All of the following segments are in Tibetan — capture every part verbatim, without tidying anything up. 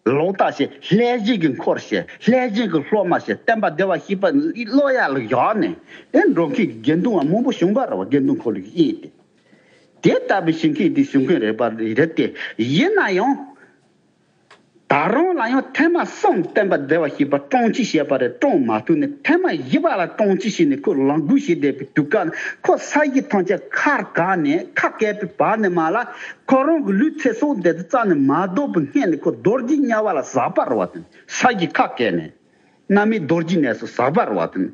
ལོག་ལྟ་བྱས། ལྷས་བྱིན་གྱི་འཁོར་བྱས། ལྷས་བྱིན་གྱི་སློབ་མ་བྱས། སྟོན་པ་བདེ་བར་གཤེགས་པ་བློ་ཡར་ལ་བཞག་ནས། ཨེ་འགྲོ་མཁན་གྱི་དགེ་འདུན་བ་མང་པོ་བྱུང་བ་རེད་བ། དགེ་འདུན་འཁོར་ལོའི་དབྱེན་དེ། དེ་ལྟ་བུའི་བྱེད་མཁན་དེ་བྱུང་མཁན་རེད་པ་རེད་དེ། ཡིན་ན་ཡང་། ད་རུང་ལ་ཡང་ཐེངས་མ་གསུམ་སྟོན་པ་བདེ་བར་གཤེགས་པ་བཀྲོངས་ཅི་བྱས་པ་རེད། བཀྲོངས་མ་ཐུབ་ནས་ཐེངས་མ་བཞི་པ་ལ་བཀྲོངས་ཅི་བྱས་ནས། ཁོ་ལམ་ལྷོང་བྱས་བསྡད་པའི་དུས་སྐབས་ནས། ཁོ་ས་གཞི་ཐམས་ཅད་ཁ་བཀག་ནས། ཁ་བཀག་པའི་བར་ནས་མར་ལ་ཁོ་རང་གི་ལུས་ཚེ་སྲོག་འདི་དང་རྩ་ནས་མ་ལྡོག་པའི་སྔོན་ནས། ཁོ་རྡོ་རྗེ་དམྱལ་བ་ལ་ཟགས་པ་རེད་བ་དེ། ས་གཞི་ཁ་བཀག་ནས། མནར་མེད་རྡོ་རྗེ་གནས་སུ་ཟགས་པ་རེད་བ་དེ།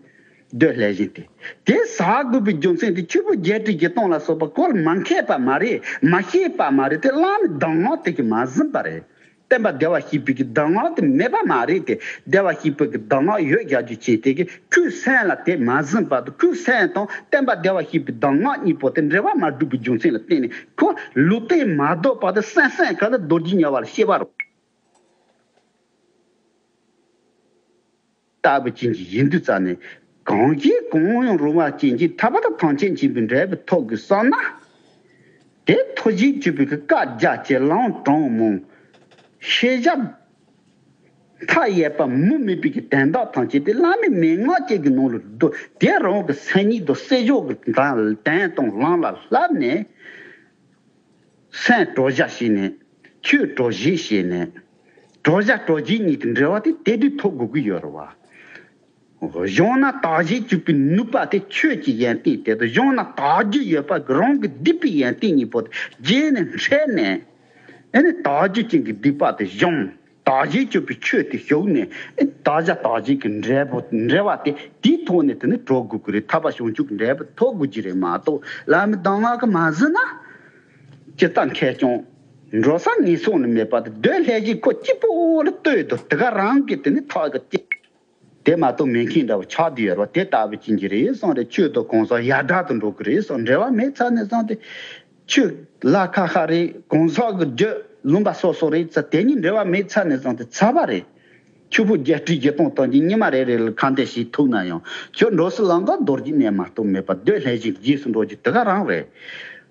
འདོད་ལྷས་བྱིན་དེ། དེ་ཟགས་དགོས་པའི་རྒྱུ་མཚན་དེ། ཆོས་ཕུང་བརྒྱད་ཁྲི་བཞི་སྟོང་ལ་སོགས་པ་ཁོ་ལ་མ་མཁས་པ་མ་རེད། མ་ཤེས་པ་མ་རེད་དེ། བླ་མའི་གདམས་ངག་དེ་གིས་མ་ཟིན་པ་རེད། སྟོན་པ་བདེ་བར་གཤེགས་པའི་གི་གདམས་ངག་དེ་མེད་པ་མ་རེད་དེ། བདེ་བར་གཤེགས་པའི་གི་གདམས་ངག་ཡོད་བཞག་རྒྱུ་བྱས། དེ་གིས་ཁོའི་སེམས་ལ་དེ་མ་ཟིན་པ་དང་། ཁོའི་སེམས་དང་སྟོན་པ་བདེ་བར་གཤེགས་པའི་གདམས་ངག་གཉིས་པོ་དེ་འབྲེལ་བ་མ་གྲུབ་པའི་རྒྱུ་མཚན་ལ་བརྟེན་ནས། ཁོ་ལུས་རྟེན་མ་ལྡོག་པ་དེ་སེམས་སེམས་ཁ་ལ་རྡོ་རྗེ་དམྱལ་བ་ལ་སྐྱེ་བ་རེད། ལྟ་བུ་ཅན་གྱི་ཡིན་དུས་ཙ་ནས། གང་ཞིག་གང་ཡང་རུང་བ་ཅན་གྱི། ཐར་པ་དང་ཐམས་ཅད་མཁྱེན་པའི་འབྲས་བུ་ཐོབ་དགོས་བསམ་ན། དེ་ཐོག་གཞན་གཅོད་པའི་བཀའ་རྒྱ་ཆེ། ལམ་གྲངས་མང་། ཤེས་བྱ་མཐའ་ཡས་པ་མུ་མེད་པའི་གི་དོན་དག་ཐམས་ཅད་དེ་བླ་མའི་མན་ངག་ཅིག་གི་ནང་ལ་འདུ། དེ་རང་གི་སེམས་ཉིད་དང་། སེམས་ཞོར་གྱི་དོན་དང་ལམ་ལ་བསླབས་ནས། སེམས་གྲོགས་བྱ་བྱས་ནས། ཆོས་གྲོགས་བྱེད་བྱས་ནས། གྲོགས་བྱ་གྲོགས་བྱེད་གཉིས་ཀྱི་འབྲེལ་བ་དེ་དེ་དུས་ཐོབ་དགོས་ཀྱི་ཡོད་རེད་བ། གཞུང་ན་དག་བྱེད་གཅིག་པུའི་ནུས་པ་དེ་ཆོས་ཀྱི་ཡོན་ཏན་དེ་དང་། གཞུང་ན་དག་རྒྱུ་ཡོད་པ་གི་རང་གི་སྡིག་པའི་ཡོན་ཏན་གཉིས་པོ་དེ་རྗེས་ནས་འཕྲལ་ནས། ཨེ་ནི་དག་རྒྱུ་ཅན་གྱི་སྡིག་པ་དེ་ཞུམ། དག་བྱེད་གཅིག་པུའི་ཆོས་དེ་ཞུགས་ནས། ཨེ་དག་བྱ་དག་བྱེད་ཀྱི་འབྲས་བུ་འབྲེལ་བ་དེ། དེའི་ཐོག་ནས་དེ་ནི་གྲོལ་དགོས་ཀྱི་རེད། ཐར་པ་བྱང་ཆུབ་ཀྱི་འབྲས་བུ་ཐོབ་དགོས་ཀྱི་རེད་མ་གཏོགས། བླ་མའི་གདམས་ངག་གིས་མ་ཟིན་ན། ཇི་ལྟར་མཁས་ཀྱང་འགྲོ་ས་ངན་སོང་ལས་མེད་པ་དེ། འདོད་ལྷས་བྱིན་ཁོ་གཅིག་པོ་ལ་ལྟོས་དང་། དེ་ག་རང་གིས་དེ་ནི་ཐག་གིས་བཅད། དེ་མ་གཏོགས་མེད་མཁན་འདྲ་བོ་ཆགས་བསྡད་ཡོད་རེད་བ། དེ་ལྟ་བུ་ཅན་གྱི་རེད་གསུངས་རེད། ཆོས་དང་གང་ཟག་ཡ་བྲལ་དུ་འགྲོ་གི་རེད་གསུངས། འབྲེལ་བ་མེད་ཚར་ནས་བཟུང་སྟེ། ཆོས་ལ་ཁ་ཁ་རེད། གང་ཟག་གི་རྒྱུད་ལུང་པ་སོ་སོ་རེད་ཙང་། དེ་གཉིས་འབྲེལ་བ་མེད་ཚར་ནས་བཟུང་སྟེ་ཚར་བ་རེད། ཆོས་ཕུང་བརྒྱད་ཁྲི་བཞི་སྟོང་ཐམས་ཅད་ཉི་མ་རེ་རེ་ལ་ཁ་འདོན་བྱེད་ཐུབ་ན་ཡང་། ཁྱོད་འགྲོ་སའི་ལམ་ཁ་རྡོ་རྗེ་གནས་མ་གཏོགས་མེད་པ། འདོད་ལྷས་བྱིན་རྗེས་སུ་འགྲོ་རྒྱུ་དེ་ག་རང་རེད།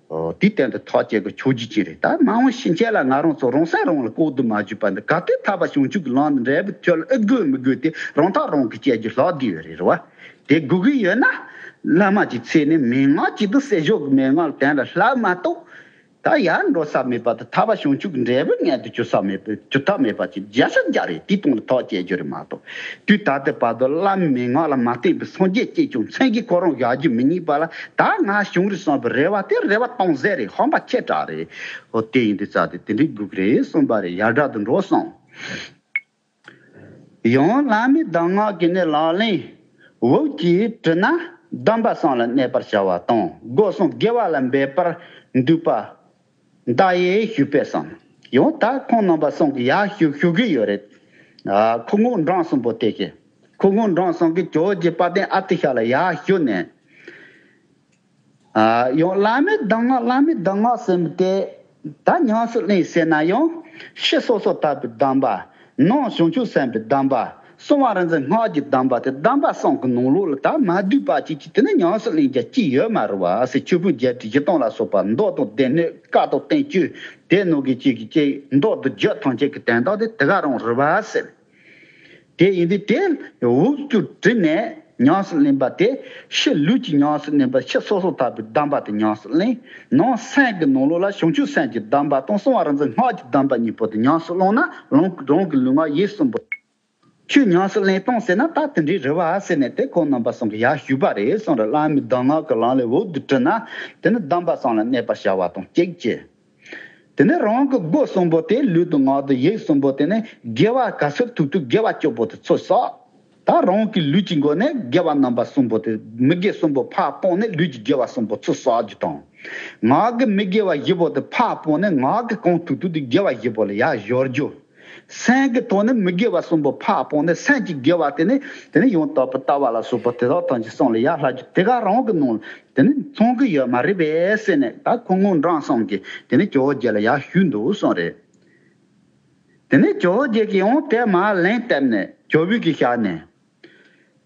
ཨོ། དེའི་སྟེང་དུ་ཐག་བཅད་དགོས་ཆོག་རྒྱུ་ཅི་རེད། ད་མ་འོངས་ཕྱི་རྒྱལ་ལ་ང་རང་ཚོ་རང་སེམས་རང་ལ་ལྐོག་ཏུ་མ་གྱུར་པ་འདི་ག་དུས་ཐར་པ་བྱང་ཆུབ་ཀྱི་ལམ་འབྲས་བུ་ཁྱོད་ལ་ཨེ་དགོས་མི་དགོས་དེ་རང་ཐག་རང་གིས་བཅད་རྒྱུ་ལྷག་བསྡད་ཡོད་རེད། རེད་བ། དེ་དགོས་ཀྱི་ཡོད་ན། བླ་མ་གི་ཚེ་ནས་མན་ངག་ཅིག་དང་། སེམས་ཞོར་གྱི་མན་ངག་དོན་ལ་བསླབ་མ་གཏོགས། ད་ཡར་འགྲོ་ས་མེད་པ་དང་། ཐར་པ་བྱང་ཆུབ་ཀྱི་འབྲས་བུ་མངོན་དུ་གྱུར་ས་མེད་པ། གྱུར་ཐབས་མེད་པ་ཅིག་བརྒྱ་ཆ་བརྒྱ་རེད། དེའི་སྟེང་ལ་ཐག་བཅད་རྒྱུ་རེད་མ་གཏོགས། དུས་ད་ལྟའི་བར་དུ་བླ་མའི་མན་ངག་ལ་མ་བརྟེན་པའི་སངས་རྒྱས་གཅིག་ཀྱང་མཚན་གྱིས་ཁོ་རང་བཞག་རྒྱུ་མི་རྙེད་པ་ལ། ད་ང་བྱུང་རེད་བསམ་པའི་རེ་བ་དེ་རེ་བ་སྟོང་ཟད་རེད། ཧམ་པ་ཆེ་དྲགས་རེད། འོ། དེ་ཡིན་དུས་ཙང་དེ་དེ་འདྲའི་དགོས་ཀྱི་རེད་གསུངས་པ་རེད། ཡ་བྲལ་དུ་འགྲོ་གསུངས། ཡང་བླ་མའི་གདམས་ངག་གི་ནི་ལག་ལེན་འུབ་ཀྱིས་དྲིལ་ན། སྡོམ་པ་གསུམ་ལ་གནས་པར་བྱ་བ་དང་། སྒོ་གསུམ་དགེ་བ་ལ་འབད་པར་འདུག་པ་བདག་ཡིད་ཞུགས་པས་སམ། ཡང་ད་ཁོང་རྣམ་པ་གསུམ་གྱིས་ཡར་ཞུ་ཞུ་གི་ཡོད་རེད། ཨ། ཁུ་ངོ་འབྲོམ་གསུམ་པོ་དེ་གིས། ཁུ་ངོ་འབྲོམ་གསུམ་གྱིས་ཇོ་བོ་རྗེ་དཔལ་ལྡན་ཨ་ཏི་ཤ་ལ་ཡར་ཞུ་ནས། ཨ། ཡང་བླ་མའི་གདམས་ངག་བླ་མའི་གདམས་ངག་ཟེར་མི་དེ་ད་ཉམས་སུ་ལེན་ཟེར་ན་ཡང་། ཕྱི་སོ་སོར་བརྟག་པའི་གདམས་པ། ནང་བྱང་ཆུབ་སེམས་དཔའི་གདམས་པ། གསང་བ་རིག་འཛིན་སྔགས་ཀྱི་གདམས་པ་དེ། གདམས་པ་གསུམ་གྱི་ནང་ལོགས་ལ་ད་མ་འདུས་པ་ཅིག་ཅིག་དེ་ནི་ཉམས་སུ་ལེན་རྒྱུ་ཅིག་ཡོད་མ་རེད་བ་ཟེར། ཆོས་ཕུང་བརྒྱད་ཁྲི་བཞི་སྟོང་ལ་སོགས་པ་མདོ་དང་སྡེ་སྣོད། བཀའ་དང་བསྟན་བཅོས། དེ་ནང་གི་ཅིག་གི་ཅིག་མདོ་དང་རྒྱུད་ཐམས་ཅད་ཀྱི་དོན་དག་དེ་དེ་ག་རང་རེད་བ་ཟེར། དེ་ཡིན་དུས་དེ་འུབ་ཀྱིས་དྲིལ་ནས་ཉམས་སུ་ལེན་པ་དེ། ཕྱི་ལུས་ཀྱིས་ཉམས་སུ་ལེན་པ། ཕྱི་སོ་སོར་བརྟག་པའི་གདམས་པ་དེ་ཉམས་སུ་ལེན། ནང་སེམས་ཀྱི་ནང་ལོགས་ལ་བྱང་ཆུབ་སེམས་ཀྱི་གདམས་པ་དང་གསང་བ་རིག་འཛིན་སྔགས་ཀྱི་གདམས་པ་གཉིས་པོ་དེ་ཉམས་སུ་བླངས་ན། རང་རང་གི་ལུས་ངག་ཡིད་གསུམ་པོ་ཆོས་ཉམས་སུ་ལེན་སྟངས་ཟེར་ན་ད་དེ་འདྲའི་རེད་བ་ཟེར་ནས། དེ་ཁོང་རྣམ་པ་གསུམ་གྱིས་ཡར་ཞུས་པ་རེད་གསུངས་རེད། བླ་མའི་གདམས་ངག་གི་ལག་ལེན་འུབ་ཀྱིས་དྲིལ་ན། དེ་ནི་སྡོམ་པ་གསུམ་ལ་གནས་པར་བྱ་བ་དང་གཅིག་བྱས། དེ་ནས་རང་གི་སྒོ་གསུམ་པོ་དེ། ལུས་དང་ངག་དང་ཡིད་གསུམ་པོ་དེ་ནི་དགེ་བ་ག་ཚོད་ཐུབ་ཐུབ་དགེ་བ་སྐྱོ་པོ་དེ་ཚོ་བསགས། ད་རང་གི་ལུས་ཀྱི་སྒོ་ནས་དགེ་བ་རྣམ་པ་གསུམ་པོ་དེ། མི་དགེ་གསུམ་པོ་ཕར་སྤངས་ནས་ལུས་ཀྱི་དགེ་བ་གསུམ་པོ་ཚུར་བསགས་རྒྱུ་དང་། ངག་གི་མི་དགེ་བ་བཞི་པོ་དེ་ཕར་སྤངས་ནས་ངག་གི་གང་ཐུབ་ཐུབ་དེ་དགེ་བ་བཞི་པོ་ལ་ཡར་སྦྱོར་རྒྱུ། སེམས་ཀྱི་ཐོག་ནས་མི་དགེ་བ་གསུམ་པོ་ཕར་སྤངས་ནས་སེམས་ཀྱི་དགེ་བ་དེ་ནི། དེ་ནི་ཡང་དག་པའི་ལྟ་བ་ལ་སོགས་པ་དེ་དག་ཐམས་ཅད་སེམས་ལ་ཡར་ལྷག་རྒྱུ་དེ་ག་རང་གི་ནང་ལ་དེ་ནི་མཚུངས་ཀྱི་ཡོད་མ་རེད་པས་ཟེར་ནས། ད་ཁུ་ངོ་འབྲོམ་གསུམ་གྱིས་དེ་ནི་ཇོ་བོ་རྗེ་ལ་ཡར་ཞུས་འདུག་གསུངས་རེད། དེ་ནས་ཇོ་བོ་རྗེ་གིས་ཡང་དེ་མར་ལན་བཏབ་ནས། ཇོ་བོ་གི་ཞལ་ནས།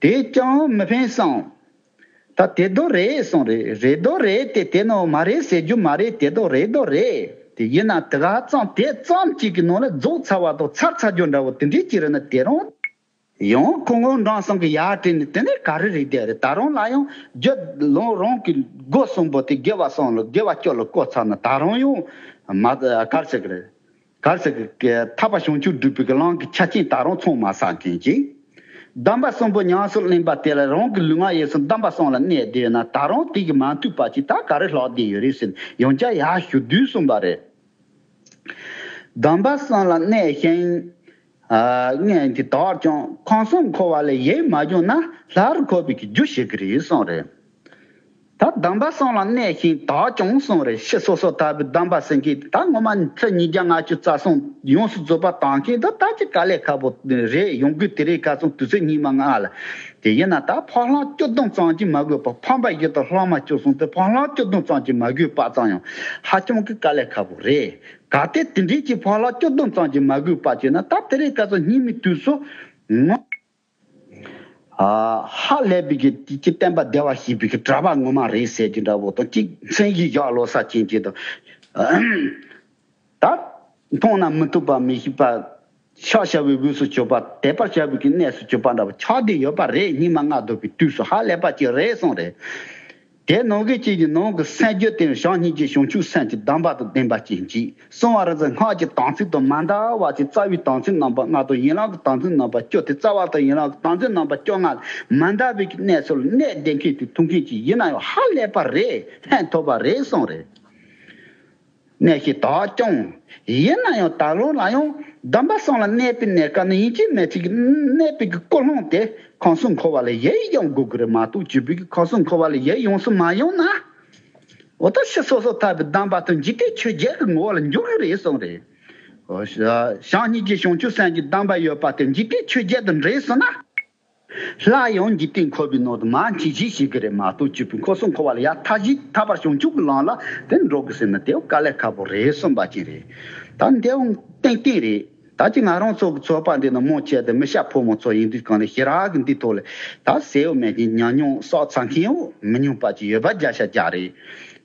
དེ་ཅང་མི་ཕན་གསུངས། ད་དེ་དོ་རེད་གསུངས་རེད། རེད་དོ་རེད་དེ། དེ་ནོ་མ་རེད་ཟེར་རྒྱུ་མ་རེད། དེ་དོ་རེད་དོ་རེད། དེ་ཡིན་ན་དེ་ག་ཙམ་དེ་ཙམ་གཅིག་གི་ནང་ལ་རྫོགས་ཚར་བ་དང་ཚར་ཚར་རྒྱུ་འདྲ་བོ་དེ་འདྲའི་ཅིག་རེད་ན། དེ་རང་ཡང་ཁོང་ཁོང་འབྲང་སང་གི་ཡར་དྲན་ནས་དེ་ནས་ག་རེ་རེད་དེ་རེད། ད་རུང་ལ་ཡང་རྒྱུ་ལོང་རང་གི་སྒོ་གསུམ་པོ་དེ་དགེ་བ་གསུམ་ལ་དགེ་བ་བཅུ་ལ་བཀོལ་ཚར་ན་ད་རུང་ཡང་མ་གར་ཟེར་གི་རེད། གར་ཟེར་གི་ཐར་པ་བྱང་ཆུབ་སྒྲུབ་པའི་གི་ལམ་གི་ཆ་རྐྱེན་ད་རུང་ཚང་མ་བསགས་མཁན་གྱིས། སྡོམ་པ་གསུམ་པོ་ཉམས་སུ་ལེན་པ་དེ་ལ་རང་གི་ལུས་ངག་ཡིད་གསུམ་སྡོམ་པ་གསུམ་ལ་གནས་བསྡད་ཡོད་ན་ད་རུང་དེ་གི་མ་མཐུན་པ་ཅིག་ད་ག་རེ་ལྷག་བསྡད་ཡོད་རེད་ཟེར་ཡང་བསྐྱར་ཡར་ཞུ་དུས་གསུངས་པ་རེད། སྡོམ་པ་གསུམ་ལ་གནས་ཤིང་། ཨ་གནས་འདི་དག་ཀྱང་ཁམས་གསུམ་འཁོར་བ་ལས་ཡལ་མ་བྱུང་ན་སླར་འཁོར་བའི་གི་རྒྱུ་ཞིག་གི་རེད་གསུངས་རེད། ད་སྡོམ་པ་གསུམ་ལ་གནས་ཤིང་དག་ཀྱང་གསུངས་རེད། ཕྱི་སོ་སོ་ཐར་པའི་སྡོམ་པ་ཟེར་མཁན་ད་ངོ་མ་ཚེ་ཉིས་བརྒྱ་ལྔ་བཅུ་རྩ་གསུམ་ཡོངས་སུ་རྫོགས་པ་བཏང་མཁན་ད་ད་ཅི་དཀའ་ལས་ཁག་པོ་རེད། ཡོང་དགོས་དེ་རེད། ཁ་སང་དུས་ཚོད་སྙིགས་མ་ང་ལ་དེ་ཡིན་ན་ད་ཕ་ལྷག་བཅུ་བདུན་ཙམ་གྱིས་མ་དགོས་པ་ཕམ་པ་བཞི་དང་ལྷག་མ་བཅུ་གསུམ་དེ་ཕ་ལྷག་བཅུ་བདུན་ཙམ་གྱིས་མ་དགོས་པ་ཙམ་ཡང་ཧ་ཅང་གི་དཀའ་ལས་ཁག་པོ་རེད། གལ་ཏེ་དེ་འདྲའི་ཅིག་ཕ་ལྷག་བཅུ་བདུན་ཙམ་གྱིས་མ་དགོས་པ་བྱས་ན་ད་དེ་རིང་ཁ་སང་སྙིགས་མའི་དུས་སུ་ངོ་ཨ་ཧ་ལས་པའི་གི་དེ་ཅི་བསྟན་པ་བདེ་བར་གཤེགས་པའི་གི་གྲགས་པ་ངོ་མ་རེད་ཟེར་གྱི་འདྲ་བོ་དང་གཅིག་མཚན་གཞི་བཞག་ལོ་ས་ཅན་གྱི་དང་། ད་མཐོང་ན་མི་ཐུབ་པ་མི་ཤེས་པ། ཤ་ཤ་བའི་དབུས་སུ་གྱུར་པ་དད་པར་བྱ་བའི་གི་གནས་སུ་གྱུར་པ་འདྲ་བ་ཆགས་བསྡད་ཡོད་པ་རེད། སྙིགས་མ་ལྔ་བདོ་བའི་དུས་སུ་ཧ་ལས་པ་ཅིག་རེད་གསུངས་རེད། དེ་ནང་གི་གཅིག་གི་ནང་གི་སེམས་རྒྱུད་དེ་བྱམས་སྙིང་རྗེ་བྱང་ཆུབ་སེམས་ཀྱི་སྡོམ་པ་དང་ལྡན་པ་ཅན་གྱིས་གསང་བ་རིག་འཛིན་སྔགས་ཀྱི་དམ་ཚིག་དང་མ་འདའ་བ་ཅིག་རྩ་བའི་དམ་ཚིག་རྣམ་པ་ལྔ་དང་ཡན་ལག་གི་དམ་ཚིག་རྣམ་པ་བཅུ་དེ་རྩ་བ་དང་ཡན་ལག་གི་དམ་ཚིག་རྣམ་པ་བཅོ་ལྔ་ལ་མ་འདའ་བའི་གི་གནས་སུ་ལ་གནས་བསྡད་མཁན་དེ་ཐུག་མཁན་ཅིག་ཡིན་ན་ཡང་ཧ་ལས་པ་རེད། ཕན་ཐོགས་པ་རེད་གསུངས་རེད། གནས་ཤིང་དག་ཀྱང་། ཡིན་ན་ཡང་ད་ལོ་ལ་ཡང་སྡོམ་པ་གསུམ་ལ་གནས་པའི་གནས་སྐབས་ནི་ཡིན་གཅིག་མིན་གཅིག་གི་གནས་པའི་གི་ཀུན་སློང་དེ་ཁམས་གསུམ་འཁོར་བ་ལས་ཡལ་ཡོང་དགོས་ཀྱི་རེད་མ་གཏོགས་བཅུ་པའི་གི་ཁམས་གསུམ་འཁོར་བ་ལས་ཡལ་ཡོངས་སུ་མ་ཡོང་ན། འོ་ད་ཕྱི་སོ་སོ་ཐར་པའི་སྡོམ་པ་དང་འཇིག་རྟེན་ཆོས་བརྒྱད་ཀྱི་ངོ་བོ་ལ་འགྱུར་གི་རེད་གསུངས་རེད། འོ་བྱམས་སྙིང་རྗེ་བྱང་ཆུབ་སེམས་ཀྱི་སྡོམ་པ་ཡོད་པ་དེ་འཇིག་རྟེན་ཆོས་བརྒྱད་དང་འདྲེས་སོང་ན། སླར་ཡང་འཇིག་རྟེན་འཁོར་བའི་ནང་དུ་མར་འཆི་གཞི་ཞིག་གི་རེད་མ་གཏོགས་བཅུ་པའི་ཁམས་གསུམ་འཁོར་བ་ལ་ཡར་ཐར་གཞི་ཐར་པ་བྱང་ཆུབ་ཀྱི་ལམ་ལ་དེ་འགྲོ་དགོས་ཟེར་ན་དེ་དཀའ་ལས་ཁག་པོ་རེད་གསུངས་པ་ཅིག་རེད། ད་འདི་ཡང་ཏན་ཏན་རེད། ད་ཅི་ང་རང་ཚོ་གི་ཚོགས་པ་འདི་ནི་མང་ཆེ་དེ་མི་སྐྱ་ཕོ་མོ་ཚོ་ཡིན་དུས་གང་ལ་ཞེ་དྲག་གི་འདི་ཐོག་ལ་ད་ཟེར་ཡོད་མེད་ཀྱི་ཉམས་མྱོང་བསགས་ཚར་མཁན་ཡང་མི་ཉུང་པ་ཅིག་ཡོད་པ་བརྒྱ་ཆ་བརྒྱ་རེད།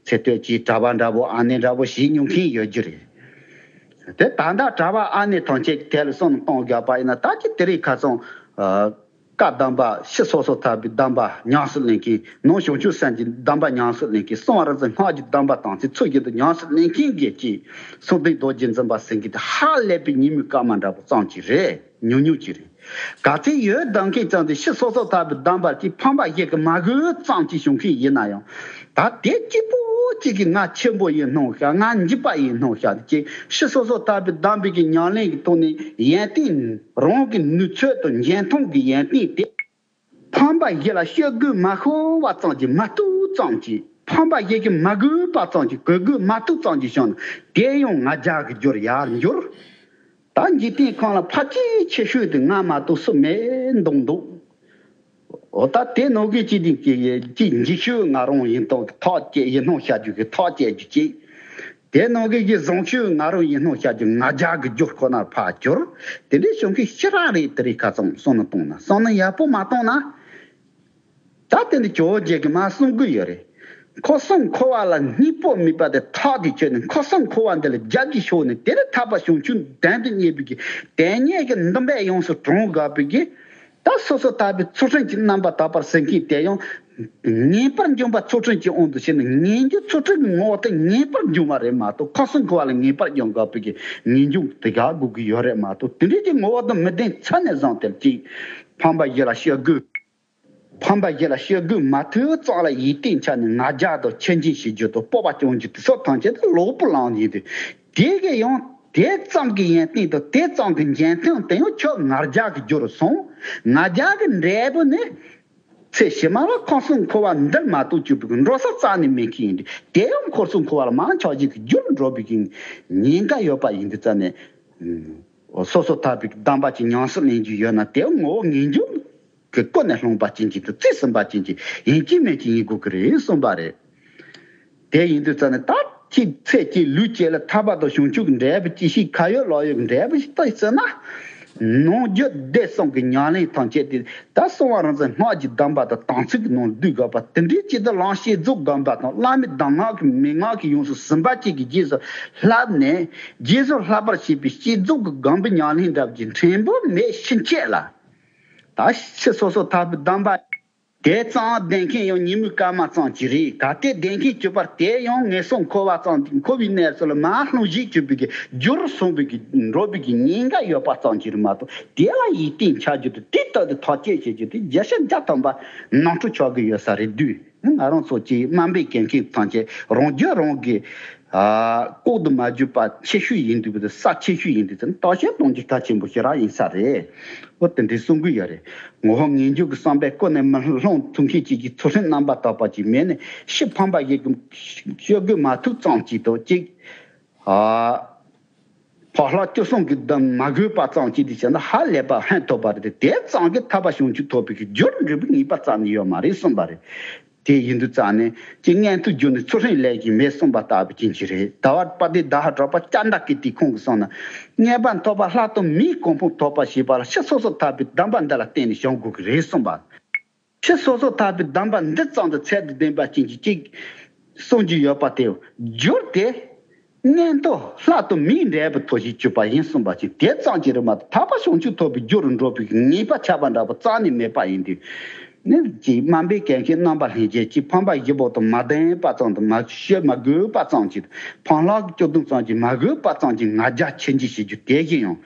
ཚེ་སྟོད་ཀྱི་གྲྭ་པ་འདྲ་པོ་ཨ་ནེ་འདྲ་པོ་ཞིག་མྱོང་མཁན་ཡོད་རྒྱུ་རེད། དེ་ད་ལྟ་གྲྭ་པ་ཨ་ནེ་ཐམས་ཅད་ཀྱི་ཐད་ལ་བསམ་བློ་གཏོང་དགོས་པ་ཡིན་ན་ད་ཅི་དེ་རིང་ཁ་སང་། བཀའ་གདམས་པ་ཕྱི་སོ་སོ་ཐར་པའི་གདམས་པ་ཉམས་སུ་ལེན་མཁན་ནང་བྱང་ཆུབ་སེམས་ཀྱི་གདམས་པ་ཉམས་སུ་ལེན་མཁན་གསང་བ་རིག་འཛིན་སྔགས་ཀྱི་གདམས་པ་དམ་ཚིག་ཚུལ་བཞིན་དུ་ཉམས་སུ་ལེན་མཁན་གྱི་ཅིག་གསང་བདེ་རྡོ་རྗེ་འཛིན་པ་ཟེར་མཁན་དེ་ཧ་ལས་པའི་ཉིན་མོའི་སྐར་མ་འདྲ་པོ་ཙམ་ཅིག་རེད། ཉུང་ཉུང་ཅིག་རེད། ག་ཚད་ཡོད་གདམས་མཁན་ཙམ་དེ་ཕྱི་སོ་སོ་ཐར་པའི་གདམས་པ་ཅིག་ཕམ་པ་ཞིག་གི་མ་དགོས་ཙམ་ཅིག་བྱུང་མཁན་ཡིན་ན་ཡང་། ད་དེ་གཅིག་པོ་གཅིག་གིས་ང་ཆེན་པོ་ཡིན་སྣང་ཤག་ང་འཇིགས་པ་ཡིན་སྣང་ཤག་ཅེས་ཕྱི་སོ་སོ་ཐར་པའི་གདམས་པའི་གི་ཉམས་ལེན་གྱི་ཐོག་ནས་ཡོན་ཏན་རང་གི་ནུས་ཚོད་དང་འཇོན་ཐང་གི་ཡོན་ཏན་དེ་ཕམ་པ་ཞིག་ལ་སྤྱོད་དགོས་མ་ཤོར་བ་ཙམ་གྱིས་མ་གཏོགས་ཙམ་གྱིས་ཕམ་པ་ཞིག་གིས་མ་དགོས་པ་ཙམ་གྱིས་གོ་དགོས་མ་གཏོགས་ཙམ་གྱིས་བྱུང་ན་དེ་ཡང་ང་རྒྱལ་གྱི་རྒྱུར་ཡར་འགྱུར། ད་འཇིག་རྟེན་ཁམས་ལ་ཕལ་ཆེར་ཆེ་ཤོས་དེ་ང་མ་གཏོགས་སུ་མེད་མདོག་འདུག་འོ་ད་དེ་ནང་གི་ཅི་དེ་ཅི་ཅི་འཇིགས་ཤོས་ང་རང་ཡིན་སྟངས་ཀྱི་ཐག་བཅད་ཡིན་སྣང་བྱ་རྒྱུ་གི་ཐག་བཅད་རྒྱུ་ཅིག་དེ་ནང་གི་གི་བཟང་ཤོས་ང་རང་ཡིན་སྣང་བྱ་རྒྱུ་ང་རྒྱལ་གི་རྒྱུ་ཁོ་ནར་ཕར་གྱུར། དེ་འདྲའི་བྱུང་གི་ཤི་རག་རེད། དེ་རིང་ཁ་སང་བསམ་བློ་གཏོང་ན་བསམ་བློ་ཡག་པོ་མ་གཏོང་ན། ད་དེ་འདི་ཇོ་བོ་རྗེ་གིས་མར་གསུང་གི་ཡོད་རེད། ཁམས་གསུམ་འཁོར་བ་ལ་སྙིང་པོ་མེད་པ་དེ་ཐག་གིས་ཆོད་ནས་ཁམས་གསུམ་འཁོར་བ་འདི་ལ་རྒྱབ་ཀྱིས་ཕྱོགས་ནས་དེ་ལས་ཐར་པ་བྱང་ཆུབ་དོན་དུ་གཉེར་བའི་གི་དོན་གཉེར་གྱི་འདུན་པ་ཡོངས་སུ་དྲང་དགོས་པའི་གི། ད་སོ་སོ་ཐར་པའི་ཚུལ་ཁྲིམས་ཀྱི་རྣམ་པར་དག་པར་ཟེར་མཁན་དེ་ཡང་ངེས་པར་འབྱུང་བ་ཚུལ་ཁྲིམས་ཀྱི་དབང་དུ་བྱས་ནས་ངེས་འབྱུང་ཚུལ་ཁྲིམས་ཀྱི་ངོ་བོ་དེ་ངེས་པར་འབྱུང་བ་རེད་མ་གཏོགས་ཁམས་གསུམ་འཁོར་བ་ལ་ངེས་པར་འབྱུང་དགོས་པའི་གི་ངེས་འབྱུང་དེ་ག་དགོས་ཀྱི་ཡོད་རེད་མ་གཏོགས་དེ་འདྲའི་གི་ངོ་བོ་དང་མི་ལྡན་ཚར་ནས་བཟུང་དེར་གཅིག་ཕམ་པ་ཞིག་ལ་སྤྱོད་དགོས། ཕམ་པ་ཞིག་ལ་སྤྱོད་དགོས་མ་ཐུབ་ཙམ་ལ་ཡིད་བརྟན་ཆགས་ནས་ང་རྒྱལ་དང་ཆེ་འབྱིན་བྱེད་རྒྱུ་དང་སྤོབས་པ་སྐྱོང་རྒྱུ་དེ་ཚོ་ཐམས་ཅད་དེ་ལོག་པོ་ལངས་ཡིན་དུས་དེ་གི་ཡང་དེ་ཙམ་གྱི་ཡོན་ཏན་དང་དེ་ཙམ་གྱི་འཇོན་ཐང་དེ་ཡང་ཁྱོད་ང་རྒྱལ་གྱི་རྒྱུ་རུ་སོང་། ང་རྒྱལ་གྱི་འབྲས་བུ་ནི་ཚེ་ཕྱི་མ་ལ་ཁམས་གསུམ་འཁོར་བ་འདིར་མ་གཏོགས་བཅུ་པའི་འགྲོ་ས་རྩ་ནས་མེད་མཁན་ཡིན་དུས་དེ་ཡང་ཁམས་གསུམ་འཁོར་བ་ལ་མར་ཆགས་ཤིང་གི་རྒྱུར་འགྲོ་བའི་གི་ཉེན་ཁ་ཡོད་པ་ཡིན་དུས་ཙམ་ནས། སོ་སོ་ཐར་པའི་གདམས་པ་ཅིག་ཉམས་སུ་ལེན་རྒྱུ་ཡོད་ན་དེ་ངོ་བོ་ངེས་འབྱུང་གི་ཀུན་ནས་བསླངས་པ་ཅན་གྱི་དང་རྩིས་ཟིན་པ་ཅན་གྱི་ཡིན་གཅིག་མིན་གཅིག་ཡིན་དགོས་ཀྱི་རེད་གསུངས་པ་རེད། དེ་ཡིན་དུས་ཙམ་ནས་ད་ཅིག་ཚེ་གཅིག་ལུས་གཅིག་ལ་ཐར་པ་དང་བྱང་ཆུབ་ཀྱི་འབྲས་བུ་ཅི་ཞིག་ག་ཡོད་ལོག་ཡོད་ཀྱི་འབྲས་བུ་ཞིག་ལྟ་ཟེར་ན། ནང་རྒྱུད་སྡེ་གསུམ་གྱི་ཉམས་ལེན་ཐམས་ཅད་དེ། ད་གསང་བ་རང་བཙན་སྔགས་ཀྱི་གདམས་པ་དང་དམ་ཚིག་གི་ནང་བསྡུས་དགོས་པ་དེ་འདྲའི་ཅིག་ཏུ་ལམ་བསྐྱེད་རྫོགས་སྒོམ་པ་དང་བླ་མེད་གདམས་ངག་གི་མན་ངག་གི་ཡོངས་སུ་ཟིན་པ་བཅས་ཀྱི་རྗེས་སུ་བསླབས་ནས། རྗེས་སུ་བསླབ་པར་བྱེད་པའི་བསྐྱེད་རྫོགས་ཀྱི་སྒོམ་པའི་ཉམས་ལེན་འདྲ་བ་ཅིག་ཕྲན་བུ་མེད་ཕྱིན་ཆད་ལ། ད་ཕྱི་སོ་སོ་ཐར་པའི་གདམས་པ་དེ་ཙམ་ལྡན་མཁན་ཡང་ཉིན་མོའི་སྐར་མ་ཙམ་ཅིག་རེད། གལ་ཏེ་ལྡན་མཁན་གྱུར་པར་དེ་ཡང་ངན་སོང་འཁོར་བ་ཙམ། འཁོར་བའི་གནས་སུ་ལ་མར་ལྷུང་བཞེས་གྱུར་པའི་གི་རྒྱུར་སོང་བའི་གི་འགྲོ་བའི་གི་ཉེན་ཁ་ཡོད་པ་ཙམ་ཅིག་རེད་མ་གཏོགས། དེ་ལ་ཡིད་བརྟན་འཆའ་རྒྱུ་དང་དེ་ལྟར་དུ་ཐག་གཅོད་བྱེད་རྒྱུ་དེ་བརྒྱ་ཆ་བརྒྱ་ཐམ་པ་ནོར་འཁྲུལ་ཆགས་ཀྱི་ཡོད་ས་རེད་དུས། ང་རང་ཚོ་གཅིག་དམའ་འབེབས་བྱེད་མཁན་ཐམས་ཅད་རང་རྒྱུད་རང་གི་ཨ། ལྐོག་ཏུ་མ་གྱུར་པ་ཆེ་ཤོས་ཡིན་དུས་དེ། ས་ཆེ་ཤོས་ཡིན་དུས་དེ་བརྟག་དཔྱད་གཏོང་རྒྱུ་གལ་ཆེན་པོ་ཞེ་དྲག་ཡིན་ས་རེད། འོ་དེ་འདྲའི་གསུང་གི་ཡོད་རེད། ངོ་བོ་ངེས་འབྱུང་གི་བསམ་པས་ཀུན་ནས་མི་སློང་ཐུགས་མཁན་གཅིག་གིས་ཚུལ་ཁྲིམས་རྣམ་པར་དག་པ་ཅིག་མེད་ནས་ཕྱི་ཕམ་པ་ཞིག་གི་སྤྱོད་དགོས་མ་ཐུག་ཙམ་གཅིག་དང་གཅིག་ཨ། བག་ལྷག་བཅུ་གསུམ་གྱི་གདམས་མ་གོས་པ་ཙམ་གཅིག་དེ་བྱས་ན་ཧ་ལས་པ་ཕན་ཐོགས་པ་རེད་དེ། དེ་ཙམ་གྱིས་ཐར་པ་བྱང་ཆུབ་ཐོབ་པའི་གི་རྒྱུར་འགྲོ་བའི་ངེས་པ་རྩ་ནས་ཡོད་མ་རེད་གསུངས་པ་རེད། དེ་ཡིན་དུས་རྩ་ནས་ཀྱི་མངོན་མཐོའི་རྒྱུ་ནི་ཚུལ་ཁྲིམས་ལས་ཀྱང་མེད་གསུངས་པ་ལྟ་བུ་ཅན་ཅིག་རེད། ད་བར་པ་དེ་ད་ཧ་གྲགས་པ་སྐྱ་འདྲ་གི་དེ་ཁོང་གིས་གསུངས་ན། མངོན་པ་ཐོབ་པ་ལྷག་ཏུ་མིའི་གོ་འཕང་ཐོབ་པར་བྱེད་པ་ལ་ཕྱི་སོ་སོ་ཐར་པའི་གདམས་པ་འདི་ལ་བརྟེན་ནས་བྱུང་དགོས་ཀྱི་རེད་གསུངས་པ། ཕྱི་སོ་སོ་ཐར་པའི་གདམས་པ་འདི་ཙམ་དུ་ཚད་དང་ལྡན་པ་ཅན་གྱི་གཅིག་གསུང་རྒྱུ་ཡོད་པ་དེ། རྒྱུར་དེ་མངོན་མཐོ་ལྷག་ཏུ་མིའི་འབྲས་བུ་ཐོབ་བྱེད་གྱུར་པ་ཡིན་གསུངས་པ་ཅིག་དེ་ཙམ་གྱིས་རེད་མ་གཏོགས། ཐར་པ་བྱང་ཆུབ་ཐོབ་པའི་རྒྱུ་རུ་འགྲོ་བའི་ངེས་པ་ཁྱབ་པ་འདྲ་པོ་རྩ་ནས་མེད་པ་ཡིན་དུས། ནི་ཅིག་དམའ་འབེབས་བྱེད་མཁན་རྣམ་པ་ལྷན་རྒྱས་ཀྱིས་ཕམ་པ་བཞི་པོ་དང་མ་ལྡན་པ་ཙམ་དུ་མ་ཤོད། མ་གོས་པ་ཙམ་གྱིས། ཕམ་ལྷག་བཅུ་བདུན་ཙམ་གྱིས་མ་གོས་པ་ཙམ་གྱིས་ང་རྒྱལ་ཆེན་གྱིས་བྱེད་རྒྱུ་དེ་བཞིན་ཡང་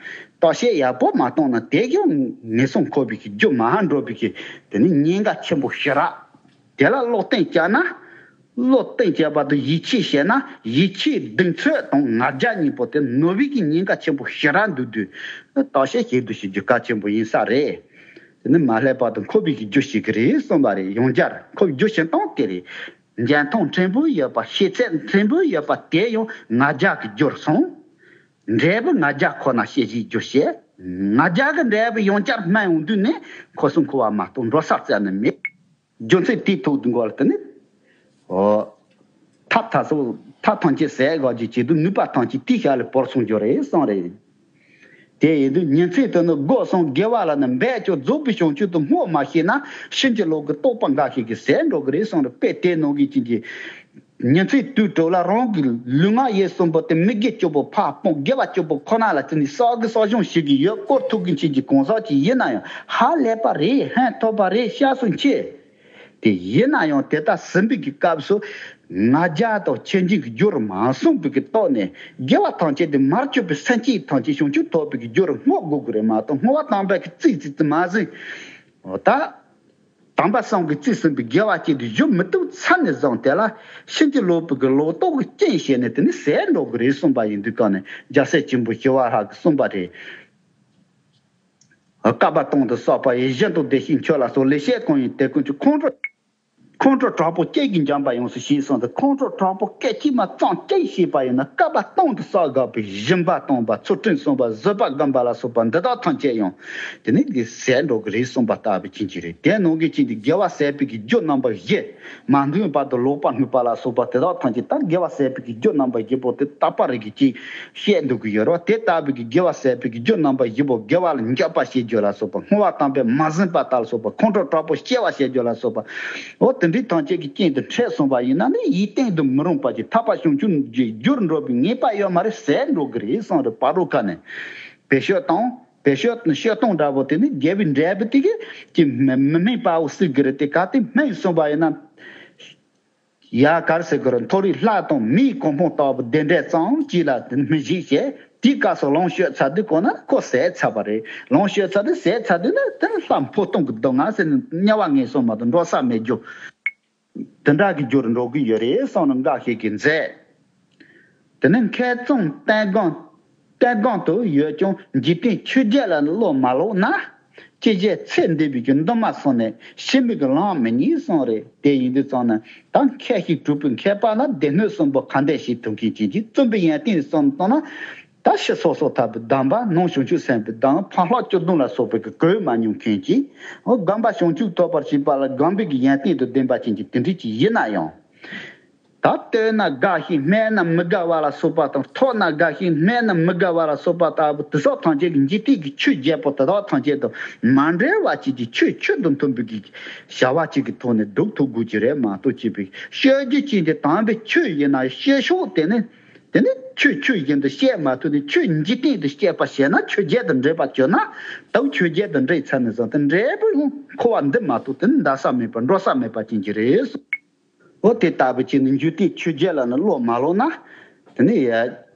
བརྟག་དཔྱད་ཡག་པོ་མ་བཏང་ན། དེ་ཡང་ངན་སོང་འཁོར་བའི་གི་རྒྱུ་མར་འགྲོ་བའི་གི་དེ་ནི་ཉེན་ཁ་ཆེན་པོ་ཞེ་དྲག་དེ་ལ་བློ་གཏད་བཅག་ན། བློ་གཏད་བཅག་པ་དང་ཡིད་ཆེས་བྱས་ན། ཡིད་ཆེས་གདེང་ཚོད་དང་ང་རྒྱལ་གཉིས་པོ་དེ་ནོར་བའི་གི་ཉེན་ཁ་ཆེན་པོ་ཞེ་དྲག་འདུག་དུས། བརྟག་དཔྱད་ཞིབ་ཏུ་བྱེད་རྒྱུ་གལ་ཆེན་པོ་ཡིན་ས་རེད། དེ་ནི་མ་བསླད་པ་དང་འཁོར་བའི་གི་རྒྱུ་བྱེད་ཀྱི་རེད་གསུངས་པ་རེད། ཡང་བསྐྱར་འཁོར་བའི་རྒྱུ་བྱེད་སྟངས་དེ་རེད། འཇོན་ཐང་ཕྲན་བུ་ཡོད་པ། ཤེས་ཚད་ཕྲན་བུ་ཡོད་པ་དེ་ཡང་ང་རྒྱལ་གྱི་རྒྱུར་སོང་། འབྲས་བུ་ང་རྒྱལ་ཁོ་ན་ཤེས་བྱའི་རྒྱུ་བྱེད། ང་རྒྱལ་གྱི་འབྲས་བུ་ཡང་བསྐྱར་སྨིན་ཡོང་དུས་ནི་འཁོར་གསུམ་འཁོར་བ་མ་གཏོགས་འགྲོ་ས་རྩ་ནས་མེད། རྒྱུ་མཚན་དེའི་ཐོག་ཏུ་འགོ་ལ་དེ་ནི། འོ། ཐབས་ཐ་སོ་ཐབས་ཐམས་ཅད་ཟད་དགོས་ཀྱི་ཆེད་དུ་ནུས་པ་ཐམས་ཅད་དེའི་ཞལ་ལ་བོར་སོང་རྒྱུ་རེད་གསུངས་རེད། དེ་ཡིན་དུས་ཉིན་མཚན་དུ་ནི་སྒོ་གསུམ་དགེ་བ་ལ་ནི་འབད་ཀྱང་རྫོགས་པའི་བྱང་ཆུབ་ཏུ་བསྔོ་མ་ཤེས་ན། ཕྱིན་ཅི་ལོག་གི་རྟོག་པ་འགའ་ཞིག་གིས་ཟད་འགྲོ་གི་རེད་གསུངས་རེད། དཔེ་དེ་ནང་གི་ཅན་གྱི། ཉིན་མཚན་དུས་དྲུག་ལ་རང་གི་ལུས་ངག་ཡིད་གསུམ་པོ་དེ་མི་དགེ་བཅུ་པོ་ཕར་སྤོང་། དགེ་བ་བཅུ་པོ་ཁོ་ན་ལ་བརྩོན་ནས་བསགས་དགེ་བསགས་སྦྱོང་བྱེད་ཀྱི་ཡོད། དཀོར་ཐུབ་ཀྱི་ཆེད་ཀྱི་གང་ཟག་ཅིག་ཡིན་ན་ཡང་ཧ་ལས་པ་རེད། ཕན་ཐོགས་པ་རེད། སྐྱབས་སུ་མཆི། དེ་ཡིན་ན་ཡང་དེ་ལྟར་ཟིན་པའི་གི་སྐབས་སུ་ང་རྒྱལ་དང་ཆེ་འབྲིང་གི་རྒྱུར་མ་སོང་བའི་གི་ཐོག་ནས་དགེ་བ་ཐམས་ཅད་དེ་མར་གྱུར་པའི་སེམས་བསྐྱེད་ཐམས་ཅད་བྱང་ཆུབ་ཐོབ་པའི་གི་རྒྱུར་བསྔོ་དགོས་ཀྱི་རེད་མ་གཏོགས། བསྔོ་བ་དམ་པའི་གི་རྩིས་རྩིས་རྩིས་མ་ཟིན། འོ་ད། དམ་པ་གསུམ་གྱིས་རྩིས་ཟིན་པའི་དགེ་བ་བཅས་དེ་ཞུ་མི་ཐུབ་ཚར་ནས་བཟུང་། དེ་ལ་ཕྱིན་ཅི་ལོག་པའི་གི་ལོག་རྟོག་གི་རྐྱེན་བྱས་ནས་དེ་ནི་ཟད་འགྲོ་གི་རེད་གསུངས་པ་ཡིན་དུས་གང་ནས་རྒྱལ་སྲས་ཆེན་པོ་ཞི་བ་ལྷ་གིས་གསུངས་པ་རེད། བསྐལ་པ་སྟོང་དུ་བསགས་པ་ཡི། གཞན་དང་བདེ་གཤེགས་མཆོད་ལ་སོགས། ལེགས་བཤད་གང་ཡིན་དེ་ཀུན་ཀྱང་། ཁོང་ཁྲོ་ཁོང་ཁྲོ་དྲག་པོ་སྐད་ཀྱིས་འཇོམས་པ་ཡོངས་སུ་ཞི་གསུངས་ཏེ། ཁོང་ཁྲོ་དྲག་པོ་སྐད་ཅིག་མ་ཙམ་སྐད་བྱས་པ་ཡིན་ན་བསྐལ་པ་སྟོང་དུ་བསགས་དགོས་པའི་སྦྱིན་པ་གཏོང་བ། ཚུལ་ཁྲིམས་སྲུང་བ། བཟོད་པ་སྒོམ་པ་ལ་སོགས་པ་འདི་དག་ཐམས་ཅད་ཡང་དེ་ནི་འདི་ཟད་འགྲོ་གི་རེད་གསུངས་པ་ལྟ་བུ་ཅན་གྱི་རེད། དེ་ནང་གི་ཅན་གྱི་དགེ་བ་ཟད་པའི་གི་རྒྱུ་རྣམ་པ་བཞི། མ་འདོད་པ་དང་ལོག་པར་གནས་པ་ལ་སོགས་པ་དེ་དག་ཐམས་ཅད་ད་དགེ་བ་ཟད་པའི་གི་རྒྱུ་རྣམ་པ་བཞི་པོ་དེ་རྟག་པ་རེ་གི་ཅིག་བཤད་འདུག་གི་ཡོད་རེད་བ། དེ་ལྟ་བུའི་གི་དགེ་བ་ཟད་པའི་གི་རྒྱུ་རྣམ་པ་བཞི་པོ་དགེ་བ་ལ་འཇོག་པ་བྱེད་རྒྱུ་ལ་སོགས་པ། བསྔོ་བ་དམ་པས་མ་ཟིན་པ་ལྟ་ལ་སོགས་པ། ཁོང་ཁྲོ་དྲག་པོ་སྐྱེ་བ་བྱེད་རྒྱུ་ལ་སོགས་པ། འོ་དེ་འདྲའི་ཐམས་ཅད་ཀྱི་རྐྱེན་དུ་འཕྲད་སོང་བ་ཡིན་ན་ནི་ཡིད་བརྟན་དུ་མི་རུང་བ་ཅིག་ཐར་པ་བྱང་ཆུབ་ཀྱི་རྒྱུར་འགྲོ་བའི་ངེས་པ་ཡོད་མ་རེད། ཟད་འགྲོ་གི་རེད་གསུངས་རེད། བར་རོ་ཁ་ནས་བེད་སྤྱོད་བཏང་། བེད་སྤྱོད་བེད་སྤྱོད་གཏོང་འདྲ་པོ་དེ་ནི་དགེ་བའི་འབྲས་བུ་དེ་གི་ཅིག་མི་མི་སྨིན་པའོ་ཟེར་གི་རེད། དེ་ག་དེ་སྨིན་སོང་བ་ཡིན་ན། ཡ་གར་ཟེར་གི་རེད། མཐོ་རིས་ལྷ་དང་མིའི་གོ་འཕང་ལྟ་བུ་དེ་འདྲ་ཙམ་ཅིག་ལ་དེ་ནི་སྨིན་ཞིག་བྱས། དེའི་སྐབས་སུ་ལོངས་སྤྱོད་ཚར་དུས་གོ་ན་ཁོ་ཟད་ཚར་བ་རེད། ལོངས་སྤྱོད་ཚར་དུས་ཟད་ཚར་དུས་ན་དེ་ནི་ལྷ་འཕོ་སྟོང་གི་སྡུག་བསྔལ་ཟེར་ནས་དམྱལ་བ་ངན་སོང་མ་གཏོགས་འགྲོ་ས་མེད་རྒྱུ། དེ་འདྲ་གི་རྒྱུར་འགྲོ་གི་ཡོད་རེད་གསུངས་ནས་འགའ་ཞིག་གིས་མཛད། དེ་ནས་མཁས་བཙུན་བསྟན་སྒང་བསྟན་སྒང་དུ་ཡོད་ཀྱང་འཇིག་རྟེན་ཆོས་བརྒྱད་ལ་བློ་མ་ལོག་ན། ཅི་བྱས་ཚེ་འདས་པའི་གི་འདུན་མ་སོང་ནས་ཕྱི་མིག་གི་ལམ་མི་རྙེད་གསུངས་རེད། དེ་ཡིན་དུས་ཙང་ན་ད་མཁས་ཤིང་གྲུབ་པའི་མཁས་པ་ལ་སྡེ་སྣོད་གསུམ་པོ་ག་འདྲ་ཞིག་ཐུབ་མཁན་ཅན་གྱིས་བརྩོན་པའི་ཡོན་ཏན་གསུམ་བཏང་ན། ད་ཕྱི་སོ་སོ་ཐར་པའི་གདམས་པ་ནང་བྱང་ཆུབ་སེམས་དཔའི་གདམས། ཕ་ལྷག་བཅུ་བདུན་ལ་སོགས་པའི་གི་གོས་མ་མྱོང་མཁན་གྱིས། འོ་སྒོམ་པ་བྱང་ཆུབ་ཐོབ་པར་བྱེད་པ་ལ་སྒོམ་པའི་གི་ཡོན་ཏན་དང་ལྡན་པ་ཅན་གྱི་དེ་འདྲ་ཅིག་ཡིན་ན་ཡང་། ད་ལྟོས་ན་དགའ་ཞིང་སྨྲས་ན་མི་དགའ་བ་ལ་སོགས་པ་དང་། ཐོས་ན་དགའ་ཞིང་སྨྲས་ན་མི་དགའ་བ་ལ་སོགས་པ་ལྟ་བུ་དེ་སོགས་ཐམས་ཅད་ཀྱི་འཇིག་རྟེན་གྱི་ཆོས་བརྒྱད་པོ་དེ་དག་ཐམས་ཅད་དང་མ་འབྲེལ་བ་ཅིག་གི་ཆོས་ཆོས་དང་མཐུན་པའི་གི་བྱ་བ་ཅིག་གི་ཐོག་ནས་སྒྲུབ་ཐུབ་དགོས་ཀྱི་རེད་མ་གཏོགས། ཅེས་པའི་སྤྱོད་རྒྱུ་ཅན་དེ་དམ་པའི་ཆོས་ཡིན་ན་སྤྱོད་ཕྱོགས་དེ་ནི། དེ་ནི་ཆོས་ཆོས་བཞིན་དུ་བཤད་མ་ཐུབ་ནས། ཆོས་འཇིག་རྟེན་དུ་བཤད་པ་བྱས་ན། ཆོས་བརྒྱད་དང་འདྲེས་པ་བྱས་ན། དེ་ཆོས་བརྒྱད་དང་འདྲེས་ཚར་ནས་བཟུང་སྟེ་འབྲས་བུ་ཡང་འཁོར་བ་འདི་མ་གཏོགས་དེ་ནི་འདའ་ས་མེད་པ་འགྲོ་ས་མེད་པ་ཅན་གྱི་རེད། འོ་དེ་ལྟ་བུ་བྱས་ནས་འཇིག་རྟེན་ཆོས་བརྒྱད་ལ་ནི་བློ་མ་ལོག་ན། དེ་ནི་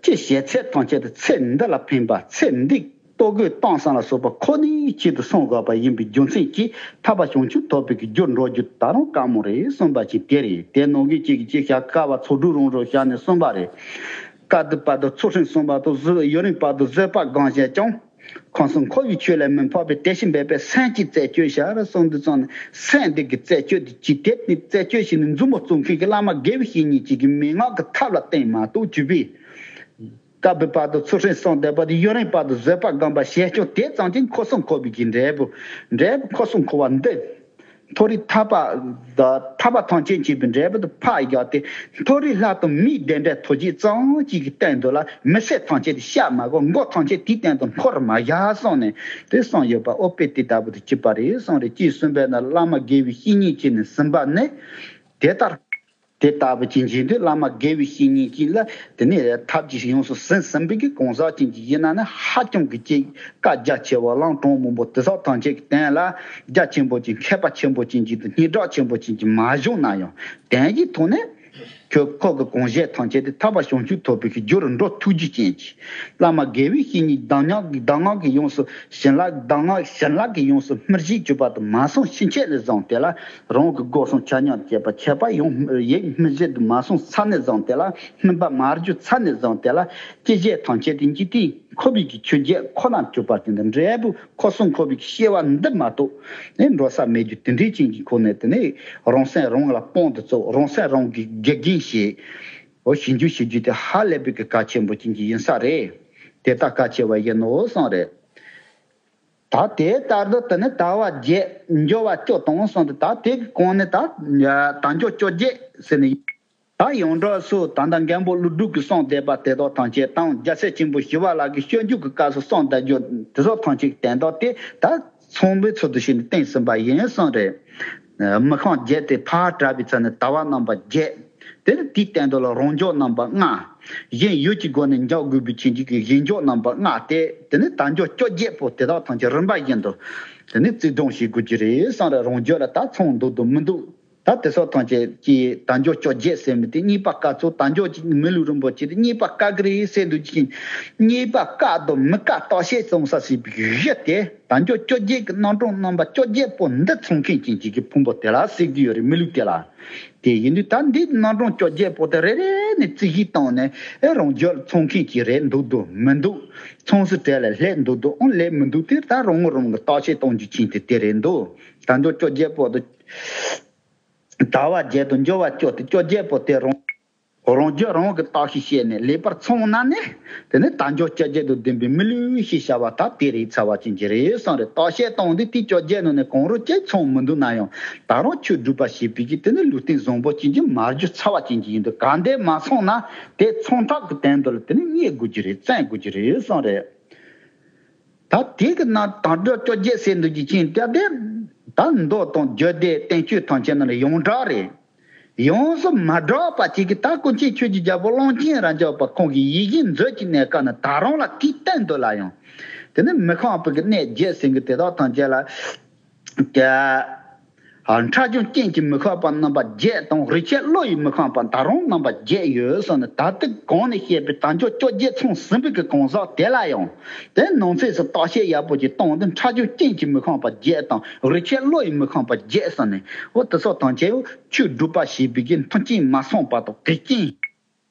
ཅི་བྱེད་ཚད་ཐམས་ཅད་དུ་ཚེ་འདི་ལ་ཕན་པ། ཚེ་འདི་ལྟོ་གོས་གཏམ་བཟང་ལ་སོགས་པ་ཁོ་ནའི་ཆེད་དུ་བསྲུང་དགོས་པ་ཡིན་པའི་རྒྱུ་མཚན་གྱིས་ཐར་པ་བྱང་ཆུབ་ཐོབ་པའི་གི་རྒྱུར་འགྲོ་རྒྱུ་ད་རུང་དཀའ་མོ་རེད་གསུངས་པ་ཅིག་དེ་རེད། དེ་ནང་གི་གཅིག་གིས་ཅིག་བྱ་དཀའ་བ་ཚོགས་དྲུག་རང་རང་བཞག་ནས་གསུངས་པ་རེད། བཀའ་བསྡུ་བར་དུ་ཚུལ་ཁྲིམས་བསྲུངས་པ་དང་། གཟུ་ཡུན་རིང་བར་དུ་བཟོད་པ་སྒོམ་བྱས་ཀྱང་། ཁམས་གསུམ་འཁོར་བའི་ཆོས་ལས་མི་འཕགས་པའི། དེ་བཞིན་འབད་པས་སེམས་ཅན་རྩད་གཅོད་བྱ་ར་གསུངས་འདུག་ཙང་ནས། སེམས་འདི་གི་རྩད་གཅོད་དེ་ཅི་སྟེ་ནི་རྩད་གཅོད་བྱས་ནས་མཛུབ་མོ་བཙུགས་མཁན་གྱི་བླ་མ་དགེ་བའི་བཤེས་གཉེན་ཅིག་གིས་མན་ངག་གི་ཐབས་ལ་བརྟེན་མ་གཏོགས་བྱས་པས། བཀའ་བསྡུ་བར་དུ་ཚུལ་ཁྲིམས་བསྲུངས་བསྡད་པ་དེ་ཡུན་རིང་བར་དུ་བཟོད་པ་སྒོམ་པ་བྱས་ཀྱང་། དེ་ཙམ་གྱིས་འཁོར་གསུམ་འཁོར་བའི་གི་འབྲས་བུ། འབྲས་བུ་འཁོར་གསུམ་འཁོར་བ་འདི། མཐོ་རིས་ཐར་པ་དང་ཐར་པ་ཐམས་ཅད་མཁྱེན་པའི་འབྲས་བུ་དེ་ཕར་བཞག་སྟེ། མཐོ་རིས་ལྷ་དང་མིའི་བདེ་འབྲས་ཐོབ་བྱེད་ཙམ་གཅིག་གི་སྟེང་དུ་ལ་མི་ཚེ་ཐམས་ཅད་དེ་བཤགས་མ་དགོས། མགོ་ཐམས་ཅད་དེའི་སྟེང་དུ་འཁོར་མ་བཞག་གསུངས་ནས་དེ་གསུངས་ཡོད་པ། འོ་དཔེ་དེ་ལྟ་བུ་དེ་གཅིག་པ་རེད་གསུངས་རེད། ཅེས་གསུངས་པས་ན། བླ་མ་དགེ་བའི་བཤེས་གཉེན་གྱིས་ནི་ཟིན་པ་ནི། དེ་ལྟར། དེ་ལྟ་བུ་ཅིག་བྱེད་དུས་བླ་མ་དགེ་བའི་བཤེས་གཉེན་ཅིག་ལ་དེ་ནས་ཐབས་ཀྱིས་ཡོངས་སུ་ཟིན་ཟིན་པའི་གི་གང་ཟག་ཅིག་ཅིག་ཡིན་ན་ནི་ཧ་ཅང་གི་ཅིག་བཀའ་རྒྱ་ཆེ་བ་གླང་གྲོགས་མང་པོ་དེ་དག་ཐམས་ཅད་ཀྱི་སྟེང་ལ་རྒྱ་ཆེན་པོ་ཅིག་མཁས་པ་ཆེན་པོ་ཅིག་ཅིག་དང་སྙན་གྲགས་ཆེན་པོ་ཅིག་ཅིག་མ་བྱུང་ན་ཡང་། དོན་གྱི་ཐོག་ནས་ཁྱོད་ཁོ་གི་གང་བྱས་ཐམས་ཅད་དེ་ཐར་པ་བྱང་ཆུབ་ཐོབ་པའི་གི་རྒྱུར་འགྲོ་ཐུབ་རྒྱུ་ཅན་གྱི། བླ་མ་དགེ་བའི་བཤེས་གཉེན་གདམས་ངག་གི་གདམས་ངག་གིས་ཡོངས་སུ་བྱིན་རླབས། གདམས་ངག་བྱིན་རླབས་ཀྱིས་ཡོངས་སུ་སྨིན་བྱེད་གྱུར་པ་དུ་མ་སོང་ཕྱིན་ཆད་ནས་བཟུང་སྟེ་ལ། རང་གི་སྒོ་གསུམ་ཆ་མཉམ་བཅད་པ་ཁྱད་པར་ཡང་ཡེ་སྨིན་བྱེད་དུ་མ་སོང་ཚར་ནས་བཟུང་སྟེ་ལ། སྨིན་པ་མ་བསྒྱུར་ཚར་ནས་བཟུང་སྟེ་ལ། ཅི་བྱེད་ཐམས་ཅད་དེ་འཇིག་རྟེན་འཁོར་བའི་གི་ཆོས་བརྒྱད་ཁོ་ན་གྱུར་པ་དེ་འདི་འབྲས་བུ་འཁོར་གསུམ་འཁོར་བའི་གི་སྐྱེ་བ་འདི་མ་གཏོགས་ནས་འགྲོ་ས་མེད་རྒྱུ་དེ་འདྲའི་ཅན་གྱི་ཁོ་ནས་དེ་ནས་རང་སེམས་རང་ལ་དཔང་དུ་བཙུགས། རང་སེམས་རང་གིས་དགེ་རྒན་བྱེད། འོ་ཞིབ་འཇུག་བྱེད་རྒྱུ་དེ་ཧ་ལས་པའི་གི་གལ་ཆེན་པོ་ཅན་གྱི་ཡིན་ས་རེད། དེ་ལྟར་གལ་ཆེ་བ་ཡིན་ནོ་གསུངས་རེད། ད་དེ་ལྟར་དུ་དེ་ནི་དལ་བ་བརྒྱད་འབྱོར་བ་བཅུ་དང་གསུངས་ཏེ། ད་དེ་གི་གོང་ནས་ད་དལ་འབྱོར་བཅོ་བརྒྱད་ཟེར་ནས། ད་ཡོངས་གྲགས་སུ་ད་ལྟ་མགོན་པོ་ཀླུ་སྒྲུབ་ཀྱིས་གསུངས་བསྡད་པ་དེ་དག་ཐམས་ཅད་དང་། རྒྱལ་སྲས་ཆེན་པོ་ཞི་བ་ལྷ་གིས་སྤྱོད་འཇུག་གི་སྐབས་སུ་གསུངས་བསྡད་རྒྱུ་དེ་དག་ཐམས་ཅད་ཀྱི་དོན་དག་དེ་ད་ཚང་མའི་ཚུལ་དུ་བྱས་ནས་བསྟན་ཟིན་པ་ཡིན་གསུངས་རེད། མི་ཤིང་བརྒྱད་དེ་ཕར་དྲངས་པའི་ཚེ་ན་དལ་བ་རྣམ་པ་བརྒྱད། དེ་ནི་དེའི་སྟེང་དུ་ལ་རང་འཇགས་རྣམ་པ་ལྔ། གཞན་ཡུལ་གྱི་སྒོ་ནས་འཇགས་དགོས་པའི་ཕྱིན་ཅི་གི་གཞན་འཇགས་རྣམ་པ་ལྔ་སྟེ། དེ་ནི་དལ་འབྱོར་བཅོ་བརྒྱད་པོ་དེ་དག་ཐམས་ཅད་རིམ་པ་བཞིན་དུ་དེ་ནི་བརྩི་སྡོམ་བྱེད་དགོས་ཀྱི་རེད་གསུངས་རེད། རང་འཇགས་ལ་ད་ཚང་འདུག་དང་མི་འདུག་ད་དེ་སོགས་ཐམས་ཅད་ཀྱི་དལ་འབྱོར་བཅོ་བརྒྱད་ཟེར་མི་དེ་གཉིས་པ་བཀག་ཚུལ། དལ་འབྱོར་གྱི་མི་ལུས་རིན་པོ་ཆེ་དེ་གཉིས་པ་བཀག་གི་རེད་ཟེར་འདུག་ཅིང་། གཉིས་པ་བཀག་དང་མི་བཀག་བརྟག་དཔྱད་གཏོང་ས་ཟེར་བའི་གཞི་དེ། དལ་འབྱོར་བཅོ་བརྒྱད་ཀྱི་རྣམ་གྲངས་རྣམ་པ་བཅོ་བརྒྱད་པོ་འདི་ཚང་མཁན་ཅན་གྱི་ཕུང་པོ་དེ་ལ་ཟེར་གྱི་ཡོད་རེད། མི་ལུས་དེ་ལ། དེ་ཡིན་དུས་ད་འདི་རྣམ་གྲངས་བཅོ་བརྒྱད་པོ་དེ་རེ་རེ་ནས་རྩིས་ཞིབ་བཏང་ནས། ཨེ་རང་རྒྱུད་ཚང་མཁན་གྱི་རེད་འདུག་འདུག་མི་འདུག་ཚང་སྲིད་གྲལ་ལ་སླེབས་འདུག་འདུག་ཨང་སླེབས་མི་འདུག་དེ་ད་རང་ངོ་རང་གི་བརྟག་དཔྱད་གཏོང་རྒྱུ་ཆེན་དེ་དེ་རེད་འདུག་དལ་འབྱོར་བཅོ་བརྒྱད་པོ་དེ། དལ་བ་བརྒྱད་དང་འབྱོར་བ་བཅུ་དེ་བཅོ་བརྒྱད་པོ་དེ་རང་། རང་རྒྱུད་རང་གི་བརྟག་ཞིབ་བྱས་ནས་ལེགས་པར་ཚང་ན་ནི། དེ་ནི་དལ་འབྱོར་བཅོ་བརྒྱད་དང་ལྡན་པའི་མི་ལུས་ཞེས་བྱ་བ་ད་དེ་རེད་ཚར་བ་ཅན་གྱི་རེད་གསུངས་རེད། བརྟག་དཔྱད་བཏང་དུས་དེ་བཅོ་བརྒྱད་ནང་ནས་གང་རུང་གཅིག་ཚང་མི་འདུག་ན་ཡང་། ད་རུང་ཆོས་སྒྲུབ་པ་བྱེད་པའི་གི་དེ་ནི་ལུས་རྟེན་བཟང་པོ་ཅན་གྱི་མ་བསྒྱུར་ཚར་བ་ཅན་གྱི་ཡིན་དུས། གལ་ཏེ་མ་ཚང་ན་དེ་ཚང་ཐབས་ཀྱི་དོན་དུ་ལ་དེ་ནི་རྙེད་དགོས་ཀྱི་རེད། བཙལ་དགོས་ཀྱི་རེད་གསུངས་རེད། ད་དེ་གི་ནང་དལ་འབྱོར་བཅོ་བརྒྱད་ཟེར་འདུག་རྒྱུ་ཅན་དེ་དེ་ད་མདོ་དང་རྒྱུད་སྡེ་བསྟན་བཅོས་ཐམས་ཅད་ནང་ལ་ཡོངས་གྲགས་རེད། ཡོངས་སུ་མ་གྲགས་པ་ཅིག་གིས་ད་ཀུན་མཁྱེན་ཆོས་ཀྱི་རྒྱལ་པོ་གླང་ཆེན་རབ་འབྱམས་པ་ཁོང་གི་ཡིད་བཞིན་མཛོད་ཀྱི་གནས་སྐབས་ན་ད་རུང་ལ་དེའི་སྟེང་དུ་ལ་ཡང་། དེ་ནི་མི་ཤིང་པའི་གི་གནས་བརྒྱད་ཟེར་གི་དེ་དག་ཐམས་ཅད་ལ། ཀྱ། ཕྲ་བྱུང་རྐྱེན་གྱིས་མི་ཤིང་པ་རྣམ་པ་བརྒྱད་དང་། རིགས་ཆད་བློ་ཡིས་མི་ཤིང་པ་ད་རུང་རྣམ་པ་བརྒྱད་ཡོད་གསུངས་ནས། ད་ལྟ་གོང་ནས་བཤད་པའི་དལ་འབྱོར་བཅོ་བརྒྱད་ཚང་ཟིན་པའི་གི་གང་ཟག་དེ་ལ་ཡང་། དེ་ནང་གསེས་སུ་བརྟག་དཔྱད་ཡག་པོ་ཅིག་བཏང་སྟེ། ཕྲ་བྱུང་རྐྱེན་གྱིས་མི་ཤིང་པ་བརྒྱད་དང་། རིགས་ཆད་བློ་ཡིས་མི་ཤིང་པ་བརྒྱད་གསུངས་ནས། འོ་དེ་སོགས་ཐམས་ཅད་ཆོས་སྒྲུབ་པ་བྱེད་པའི་གི་མཐུན་རྐྱེན་མ་ཚང་པ་དང་གེགས་རྐྱེན།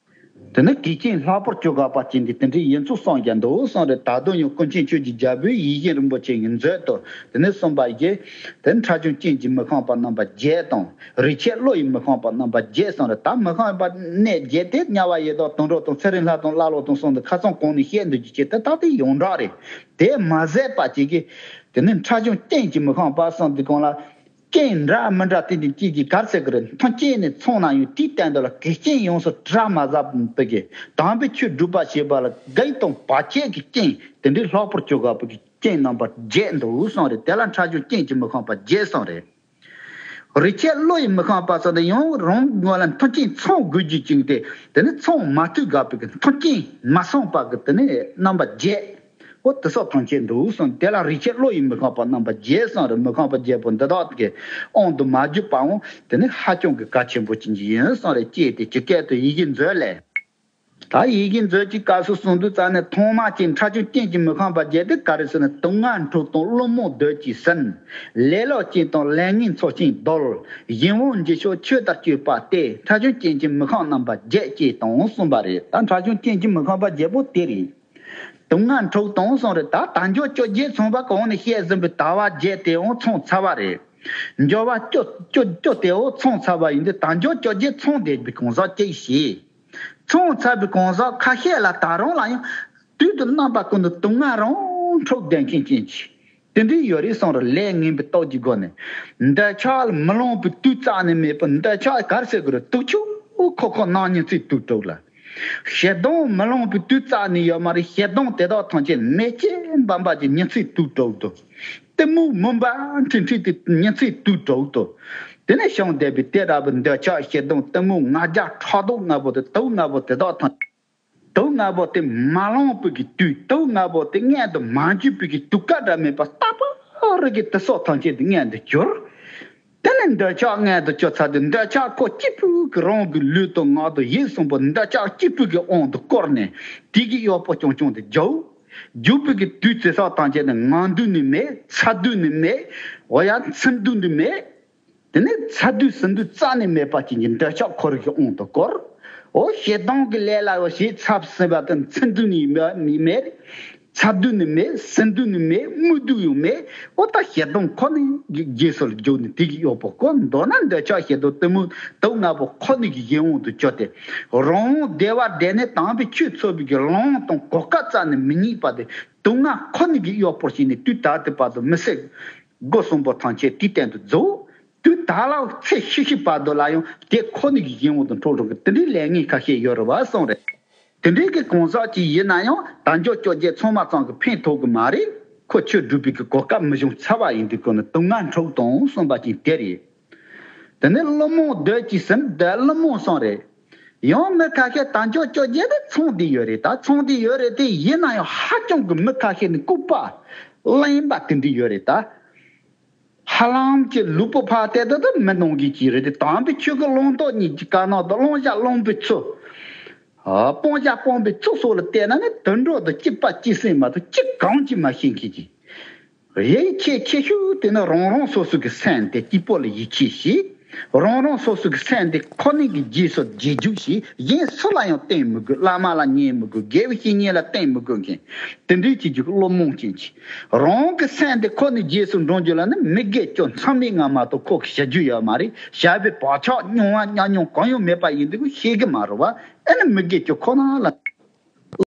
དེ་ནི་གེགས་རྐྱེན་ལྷག་པར་གྱུར་དགོས་པ་ཅན་དེ་དེ་འདྲའི་ཡིན་ཚུལ་གསུངས་ཀྱང་འདུག་གསུངས་རེད། ད་དུང་ཡང་ཀུན་མཁྱེན་ཆོས་ཀྱི་རྒྱལ་པོས་ཡིད་བཞིན་རིན་པོ་ཆེ་ཡི་མཛོད་དུ་དེ་ནི་གསུངས་པ་ཡིས། དེ་ཕྲ་བྱུང་རྐྱེན་གྱིས་མི་ཤིང་པ་རྣམ་པ་བརྒྱད་དང་། རིགས་ཆད་བློ་ཡིས་མི་ཤིང་པ་རྣམ་པ་བརྒྱད་གསུངས་རེད། ད་མི་ཤིང་པ་གནས་བརྒྱད་དེ་དམྱལ་བ་ཡི་དྭགས་དུད་འགྲོ་དང་ཚེ་རིང་ལྷ་དང་ཀླ་ཀློ་དང་གསུངས་ཏེ་ཁ་སང་གོང་ནས་བཤད་འདུག་རྒྱུ་ཅན་དེ་ད་དེ་ཡོངས་གྲགས་རེད། དེ་མ་ཟད་པ་ཅིག་གིས་དེ་ནི་ཕྲ་བྱུང་རྐྱེན་གྱིས་མི་ཤིང་པ་གསུངས་དུས་གང་ལ། རྐྱེན་འདྲ་མི་འདྲ་དེ་འདྲའི་སྐྱེས་ཀྱི་གར་ཟེར་གི་རེད། མཐུན་རྐྱེན་ནི་ཚང་ན་ཡང་དེའི་སྟེང་དུ་ལ་གེགས་རྐྱེན་ཡོངས་སུ་གྲ་མ་ཟབ་པའི་གི་དམ་པའི་ཆོས་སྒྲུབ་པ་བྱེད་པ་ལ་གེགས་དང་བར་ཆད་ཀྱི་རྐྱེན་དེ་འདྲའི་ལྷག་པར་གྱུར་དགོས་པའི་གི་རྐྱེན་རྣམ་པ་བརྒྱད་འདུག་གསུངས་རེད། དེ་ལ་ཁྲག་འཇིབ་རྐྱེན་གྱིས་མི་ཁེངས་པ་བརྒྱད་གསུངས་རེད། རིགས་ཆད་བློ་ཡིས་མི་ཁེངས་པ་ཟེར་ནས་ཡང་རང་ངོ་ལ་མཐུན་རྐྱེན་ཚང་དགོས་རྒྱུ་ཅིག་སྟེ། དེ་ནི་ཚང་མ་མཐུན་དགོས་པའི་གི་མཐུན་རྐྱེན་མ་ཚང་པ་གི་དེ་ནི་རྣམ་པ་བརྒྱད། འོ་དེ་སོགས་ཐམས་ཅད་འདུག་གསུངས། དེ་ལ་རིགས་ཆད་བློ་ཡིས་མི་ཁེངས་པ་རྣམ་པ་བརྒྱད་གསུངས་རེད། མི་ཁེངས་པ་བརྒྱད་པོ་འདི་དག་གི་དབང་དུ་མ་གྱུར་པའང་དེ་ནི་ཧ་ཅང་གི་གལ་ཆེན་པོ་ཅན་ཅིག་ཡིན་གསུངས་རེད། ཅེས་ཏེ་ཇི་སྐད་དུ་ཡི་གེ་མཛོད་ལས། ད་ཡི་གེ་མཛོད་ཀྱི་སྐབས་སུ་གསུངས་དུས་ཙམ་ནས་ཐོག་མ་གཅིག་ཁྲག་འཇིབ་རྐྱེན་གྱིས་མི་ཁེངས་པ་བརྒྱད་དེ་ག་རེ་ཟེར་ན། དུག་ལྔ་འཁྲུགས་དང་བླུན་རྨོངས་གདོས་ཀྱིས་ཟིན། ལེ་ལོ་ཅན་དང་ལས་ངན་ཚོགས་ཆེན་བརྡོལ། གཞན་དབང་འགྱུར་ཤོག་ཆོས་ལྟར་སྤྱོད་པ་སྟེ། ཁྲག་འཇིབ་རྐྱེན་གྱིས་མི་ཁེངས་རྣམ་པ་བརྒྱད་ཅེས་དང་གསུངས་པ་རེད། ད་ཁྲག་འཇིབ་རྐྱེན་གྱིས་མི་ཁེངས་པ་བརྒྱད་པོ་དེ་རེད། དུག་ལྔ་འཁྲུགས་དང་གསུངས་རེད། ད་དལ་འབྱོར་བཅོ་བརྒྱད་ཚང་བ་གོང་ནས་བཤད་ཟིན་པའི་དལ་བ་བརྒྱད་དེའང་ཚང་ཚར་བ་རེད། འབྱོར་བ་བཅུ་བཅུ་བཅུ་དེའང་ཚང་ཚར་བ་ཡིན་དུས་དལ་འབྱོར་བཅོ་བརྒྱད་ཚང་བསྡད་པའི་གང་ཟག་ཅིག་བྱས། ཚང་ཚར་བའི་གང་ཟག་ཁ་ཤས་ལ་ད་རུང་ལ་ཡང་དུས་དང་རྣམ་པ་ཀུན་ཏུ་དུག་ལྔ་རང་འཁྲུགས་བསྡད་མཁན་ཅན་གྱི་དེ་འདྲའི་ཡོད་རེད་གསུངས་རེད། ལས་ངན་པའི་སྟོབས་ཀྱི་སྒོ་ནས། འདོད་ཆགས་ལ་མི་ལང་པའི་དུས་རྩ་ནས་མེད་པ། འདོད་ཆགས་ག་རེ་ཟེར་དགོས་རེད། དུག་ཆུ་ཁོག་ཁོག་ནང་ཉི་ཚེ་དུག་དྲུག་ལ། ཞེ་སྡང་མི་ལང་པའི་དུས་རྩ་ནས་ཡོད་མ་རེད། ཞེ་སྡང་དེ་དག་ཐམས་ཅད་མེ་ལྕེ་འབར་འབར་གྱི་ཉི་ཚེ་དུག་དྲུག་ཏུ། གཏི་མུག་མུན་པ་འཁྲིགས་འཁྲིགས་ཏེ་ཉི་ཚེ་དུག་དྲུག་ཏུ། དེ་ནས་བྱུང་བསྡད་པའི་དེ་འདྲ་བའི་འདོད་ཆགས་ཞེ་སྡང་གཏི་མུག་ང་རྒྱལ་ཕྲག་དོག་ལྔ་པོ་དེ། དུག་ལྔ་པོ་དེ་དག་ཐམས། དུག་ལྔ་པོ་དེ་མ་ལངས་པའི་གི་དུས། དུག་ལྔ་པོ་དེ་མངལ་དུ་མ་འཇུག་པའི་གི་དུས་སྐབས་འདྲ་མེད་པ་རྟག་པ་རེ་གི་དེ་སོགས་ཐམས་ཅད་དེ་མངལ་དུ་གྱུར། དེ་ནས་འདོད་ཆགས་མངལ་དུ་གྱུར་ཚར་དུས་འདོད་ཆགས་ཁོ་གཅིག་པུས་གི་རང་གི་ལུས་དང་ངག་དང་ཡིད་གསུམ་པོ་འདོད་ཆགས་གཅིག་པུས་གི་དབང་དུ་བསྐུར་ནས་དེ་གི་གཡོག་པོ་རྐྱང་རྐྱང་དེ་རྒྱུག་རྒྱུག་པའི་གི་དུས་ཚེ་སོགས་ཐམས་ཅད་ནི་ངང་དུས་ནི་མེད། ཚ་དུས་ནི་མེད། འོ་ཡ་ཚིམ་དུས་ནི་མེད། དེ་ནས་ཚ་དུས་ཟིན་དུས་རྩ་ནས་མེད་པ་ཅན་གྱི་འདོད་ཆགས་ཁོ་རང་གི་དབང་དུ་བསྐུར། འོ་ཞེ་སྡང་གི་ལས་ལ་འོ་ཞེ་ཚབ་ཟིན་པ་དང་ཚིམ་དུས་ནི་མེད། ཚ་དུས་ནི་མེད། ཟིན་དུས་ནི་མེད། སྨུག་དུས་ཡང་མེད། འོ་ད་ཞེ་སྡང་ཁོ་ནས་རྗེས་སུ་རྒྱུག་ནས་དེ་གི་གཡོག་པོ་བསྐུར། མདོར་ན་འདོད་ཆགས་ཞེ་སྡང་གཏི་མུག་དུག་ལྔ་པོ་ཁོ་ནས་གི་གཞན་དབང་དུ་གྱུར་ཏེ། རང་དབང་བདེ་བ་བདེ་ནས་དམ་པའི་ཆོས་འཚོལ་བའི་གི་ལམ་དང་གོ་སྐབས་རྩ་ནས་མི་རྙེད་པ་དེ། དུག་ལྔ་ཁོ་ནས་གི་གཡོག་པོར་བྱས་ནས་དུས་ད་ལྟའི་བར་དུ་མི་ཚེ་སྒོ་གསུམ་པོ་ཐམས་ཅད་དེའི་སྟེང་དུ་རྫོགས། དུས་ད་ལ་ཚེ་ཤི་ཤི་བར་དུ་ལ་ཡང་དེ་ཁོ་ནས་ཀྱི་གཞན་དབང་དུ་འཁྲུག་འགྲོ་གི་དེ་འདྲའི་ལས་ངན་ཁ་ཤས་ཡོད་རེད་བ་གསུངས་རེད། དེ་འདྲའི་གི་གང་ཟག་ཅིག་ཡིན་ན་ཡང་དལ་འབྱོར་བཅོ་བརྒྱད་ཚང་མ་ཚང་གི་ཕན་ཐོགས་གི་མ་རེད། ཁོ་ཆོས་སྒྲུབ་པའི་གི་གོ་སྐབས་མི་འབྱུང་ཚར་བ་ཡིན་དུས་ཁོ་ནི་དུག་ལྔ་འཁྲུགས་དང་གསུངས་པ་ཅིག་དེ་རེད། དེ་ནས་བླུན་རྨོངས་གདོས་ཀྱིས་ཟིན། འདི་བླུན་རྨོངས་སོང་རེད། ཡང་མི་ཁ་ཤས་དལ་འབྱོར་བཅོ་བརྒྱད་དེ་ཚང་བསྡད་ཡོད་རེད། ད་ཚང་བསྡད་ཡོད་རེད་དེ་ཡིན་ན་ཡང་ཧ་ཅང་གི་མི་ཁ་ཤས་ནི་ལྐུགས་པ་གླེན་པ་དེ་འདྲ་ཡོད་རེད་ད། ཧ་ལམ་གྱི་ལུས་པོ་ཕར་བལྟས་དུས་ད་མི་སྣང་གི་ཅིག་རེད་དེ། དམ་པའི་ཆོས་ཀྱི་ལུང་རྟོགས་གཉིས་ཀྱི་དཀར་ནག་དང་བླང་བྱ་བླང་པོའི་ཚུལ། ཨ་སྤང་བྱ་སྤང་པོའི་ཚུལ་སོགས་ལ་བལྟས་ན་ནི་དུད་འགྲོ་དང་གཅིག་པ་གཅིག་སེམས་མ་གཏོགས་གཅིག་གང་གིས་མ་ཤེས་མཁན་གྱི། ཡིད་ཆེས་ཆེ་ཤོས་དེ་ནི་རང་རང་སོ་སོ་གི་སེམས་དེ་གཅིག་པོ་ལ་ཡིད་ཆེས་བྱེད། རང་རང་སོ་སོ་གི་སེམས་དེ་ཁོ་ནའི་གི་རྗེས་སུ་རྗེས་འཇུག་བྱེད། གཞན་སུ་ལ་ཡང་བརྟེན་མི་དགོས། བླ་མ་ལ་ཉན་མི་དགོས། དགེ་བའི་བཤེས་གཉེན་ལ་བརྟེན་མི་དགོས་མཁན། དེ་འདྲའི་བྱེད་རྒྱུ་གི་བླུན་རྨོངས་ཅན་གྱི། རང་གི་སེམས་དེ་ཁོ་ནའི་རྗེས་སུ་འགྲོ་རྒྱུ་ལ་ནི་མི་དགེ་བཅུ་མཚམས་མེད་ལྔ་མ་གཏོགས་ཁོ་གིས་བྱ་རྒྱུ་ཡོད་མ་རེད། བྱ་བའི་བག་ཆགས་རྙིང་བ་ཉམས་མྱོང་གང་ཡང་མེད་པ་ཡིན་དུས་ཤེས་གི་མ་རེད་བ། ཨེ་ནི་མི་དགེ་བཅུ་ཁོ་ན་ལ།